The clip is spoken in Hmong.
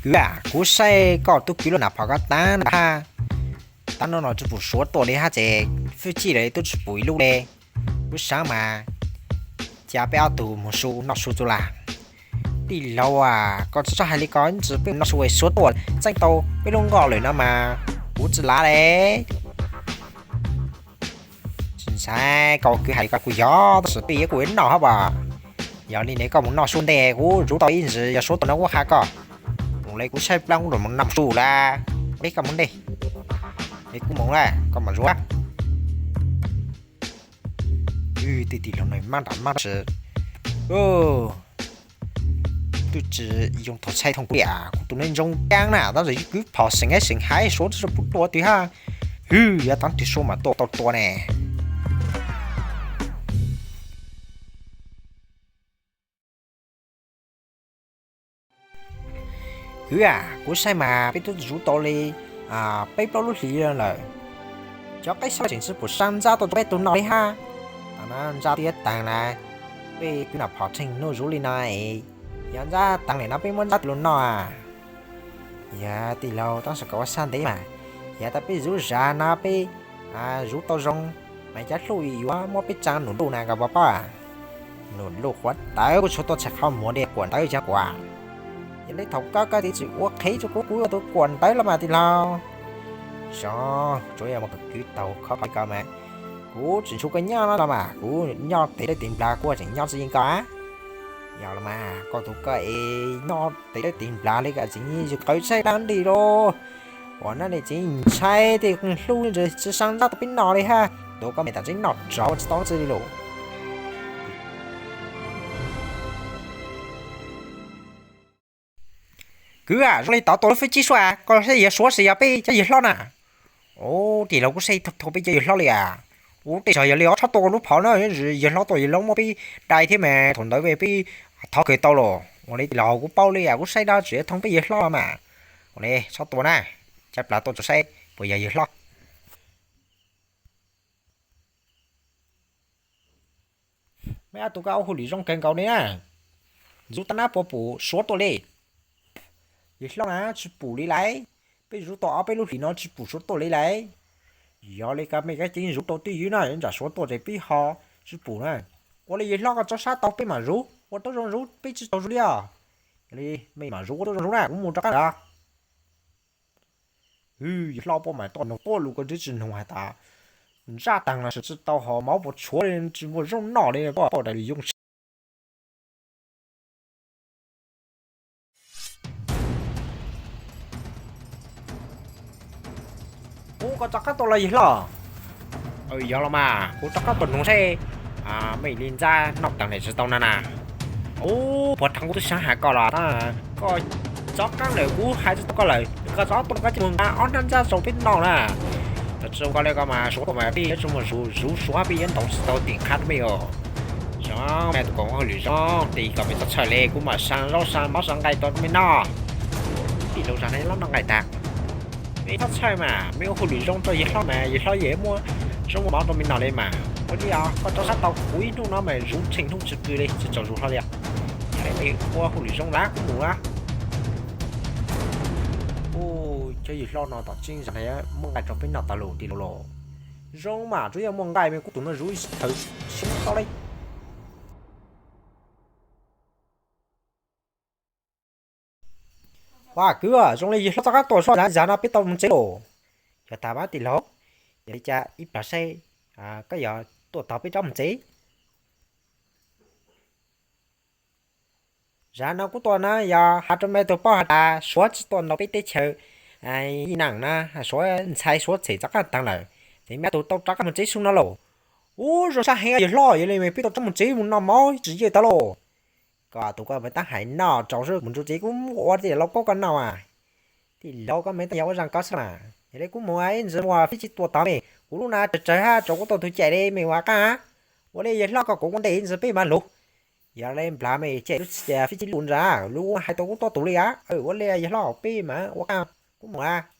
Kwv a, kuv saib koj tub kwv lub nam phom ko tav no hab, tav no no tsi pum suav tuaj li hab ces fwj chij lawm tub tsi pum ib lub le. Kuv sav mas ca peb ob tug moog su noj su txug lam. Tij laug a, koj tsi txhob hais li ko, ntsis peb moog noj su es suav tuaj txeeb tau peb lub nkoj lawm no mas kuv tsi lav le. Tsis ntshai, koj kwv hais li ko kuv yog, tab sis peb yuav kuj yuav noj hab as. Yog li ne koj mus noj su ntej, kuv zuv tau ib ntsis, yog suav tuaj no kuv qha koj. Mus le, kuv saib plaub hnub lawm mus noj su lawm. Peb koj mus ntej, es kuv mus lawm, koj mam zuv. Tej tij laug no mab nram mab tsi, twb tsi yoo thaum txhais thooj kuv li as, kuv tus neeg ntsoov kaab na, tab sis kwv phom seem haiv seem haiv suav tsi pum tuaj twg hab. Hwj, yav tav twg suav mas tuaj tau tua ne. Kwv a, kuv saib mas peb tub zuv tau li peb plaub lub hlis lawm, cov qaib xyoob tseem tsi pum sab ntsab tuaj rau peb tug noj li hab. Tav na ntsab twb yuav taag na, peb kwv nam phom tsheej nub zuv li no es, yog ntsab taag lawm no peb muab ntsab twg lug noj a? Yog tij laug, tab sis kom ua sab ntev mas, yog tas peb zuv zag no peb zuv tau zoo, mas cov hluj yuav muab peb tsaa num luj na koj puas paub a? Num luj quav tawv kuj tshuav tuaj txhais qhov muag li quas ntawv cov quas. Yog li thaum koj koj twb tsi ua qhev rua kuv, kuv ua tus quas ntawv los mas tij laug. Zoo, tsuav yog mas koj kwv taug khob qhov ko mas, kuv tsis ntshuav koj nyob no los mas kuv nyob tes dawb tes nplog, kuv tseem nyob tsis yeej koj a. Yog los mas koj tus koj es nyob tes dawb tes nplog li koj tseem yws qawv tshaib dlaab nrig lauj. Ua no ne tseem ntshai tej hlub tsi sab ntsab tuaj peb noj li hab, tua koj me tam tseeb noj tsawg tsis tau tsi li lauj. Kwv a, zoo li tod tua lub fwj chij suav, koj saib yawg suav xwb yog peb cov yawg hlob na. Ub, tij laug kuv saib tau peb cov yawg hlob li as. Ub, tej zaum yog li os, txhob tua lub phom na, yawg hlob tuaj yawg hlob muab peb dai thiab mas thaum ntawd peb thov kawg tau los. Ua li tij laug, kuv paub li as, kuv saib dab tsi thooj peb yawg hlob mas. Ua li txhob tua na, cab plas tuaj tsuas saib puas yog yawg hlob. Meb ob tug koj ua hauj lwm zoo kawg nkaus li na. Ntxuv tag nab puas pum suav tuaj li. Yawg hlob na, tsis pum li lawm. Peb zuv tau ob peb lub hlis no tsis pum suav tuaj li lawm. Yog li koj mej kab ceev zuv rau twj ywm na, ntsam suav tuaj ces peb ho tsis pum na. Ua li yawg hlob koj tso sab tau peb mam zuv, ua tau zoo zuv peb tsis tau zuv li os. Yog li mej mam zuv ua tau zoo zuv na, kuv mus rov qab lawm. Hwj, yawg hlob puab mas tuaj nug tuab lug koj twb tsis nug has tas ntsaj taag los sis tsis tau hos mov puas tshuav li, tsis muaj zaub noj li, koj puas daws li yoo. Ub, koj rov qab tuaj los yawg hlob? Yog los mas, kuv rov qab tuaj nug seb mej li ntsaj noj taag le tsis tau na na. Ub, puag thaum kuv twb xaav has koj los, koj rov qab lawm kuv hais tsis tau koj lawm, koj rov tuaj koj cia li mus nqa ob hnab ntsaj rau peb noj na. Tsis ua koj li ko mas suav tuaj mas peb yuav tsis muaj zuv, zuv suav peb yuav ntaus tsis tau tim qab rau mej os. Zoo, mej tus koob hauj lwm zoo, tes kom mej txhob txhawj li, kuv mam saa zaub saa mov saa nqaij rau mej noj. Tij laug zag ne, lab noj nqaij tag. Mej txhob txhawj mas, mej ua hauj lwm zoo rau yawg hlob mas yawg hlob yeej muab zaub muab mov rau mej noj li mas. Ua li os, koj rov sab tau kuv ib hnub no mas zuv tsheej hnub tsis kwv li, tsis txaus zuv hlob li os. Mej ua hauj lwm zoo lawm, kuv mus lawm. Ub, cov yawg hlob no tom tseeb zag ne, muab nqaij rau peb noj tas lawm tij laug los. Zoo mas, tsuas yog muaj nqaij mas kuv tus no zuv ib thaum tsis tau li. Ua kwv, zoo li yawg hlob rov qab tuaj sab zag no peb tau mus tsev lauj. Yog tas mas tij laug, yog li cas ib plag saib koj yog tuaj tog peb rov mus tsev. Zag no kuv tuaj na yog has rau mej tug paub has tas suav tsis tuaj ntaus peb teb chaws Yij Naj na, suav ntxhais suav txhem rov qab taag lawm, ces mej ob tug tau rov qab mus tsev xwb no lauj. Ub, zoo sab heev yawg hlob, yog li mas peb tau rov mus tsev mus noj mov tsis yeej tag lauj. Koj tus koj mas tab hais noj rau seb mus ntsuj tsev kuv muab ua tej laus paub koj noj as. Tij laug koj mas tab yog ua zaj koj xwb mas, yog li kuv mus ib ntsis ua fib tsib tua tod mej, kuv lub na tsawg tsawg hab rau kuv tau tug cai li mej ua qaab. Ua li yawg hlob koj kuv ua ntej ib ntsis peb mam lug. Yog li nplag mej cai lub fib tsib lub ntsa, lub hais tau kuv tuaj tus li as. Ua li yawg hlob peb mam ua qaab, kuv mus as.